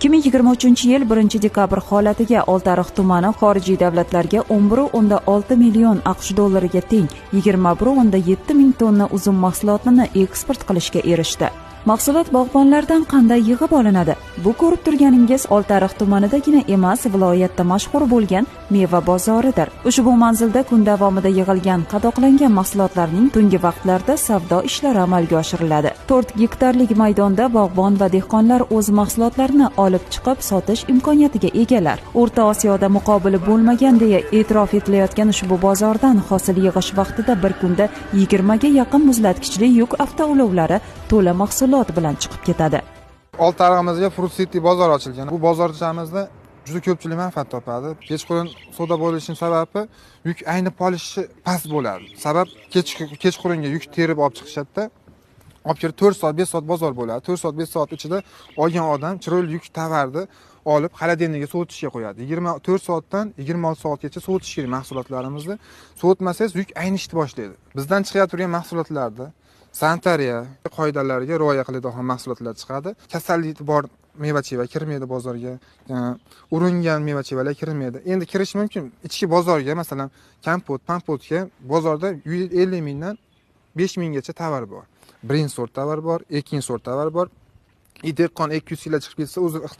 2023-yil 1 dekabr holatiga Oltiariq tumani xorijiy davlatlarga 11,6 million AQSh dollariga teng 21,7 ming tonna uzum mahsulotini eksport qilishga erishdi. Mahsulot bog'bonlardan qanday yig'ib olinadi? Bu ko'rib turganingiz Oltiariq tumanidagina emas, viloyatda mashhur bo'lgan meva bozoridir. Ushbu manzilda kun davomida yig'ilgan qadoqlangan mahsulotlarning tungi vaqtlarda savdo ishlari amalga oshiriladi. 4 gektarlik maydonda bog'bon va dehqonlar o'z mahsulotlarini olib chiqib sotish imkoniyatiga egalar. O'rta Osiyoda muqobili bo'lmagan deya e'tirof etilayotgan ushbu bozordan hosil yig'ish vaqtida bir kunda 20 ga yaqin muzlatkichli yuk avtoulovlari to'la mahsulot bilan chiqib ketadi. Oltiarig'imizga Fruit City bozor ochilgan. Bu bozorchamizda juda ko'pchilik manfaat topadi. Kechqurun savdo bo'lishining sababi yuk aynib qolishi past bo'ladi. Sabab kechqurunga yuk terib olib chiqishadi-da. Olib kirib 4 soat, 5 soat bozor bo'ladi. 4 soat, 5 soat ichida olgan odam chiroyli yuk tovarni olib холодильник ga sovutishga qo'yadi. 24 soatdan 26 soatgacha sovutish kerak mahsulotlarimizni. Sovutmasangiz yuk aynishni boshlaydi. Bizdan chiqayotgan turgan mahsulotlarda sanitariya qoidalariga rioya qiladigan mahsulotlar chiqadi. Kasallik bor meva-cheva kirmaydi bozorga, uringan meva-chevalar kirmaydi. Endi kirish mumkin ichki bozorga, masalan, kompot, pampotga bozorda 150 mingdan 5 minggacha tovar bor. Birinchi sort tovar bor, ikkinchi sort tovar bor. Dehqon 200 kilo chiqib ketsa, o'zi ixtiyor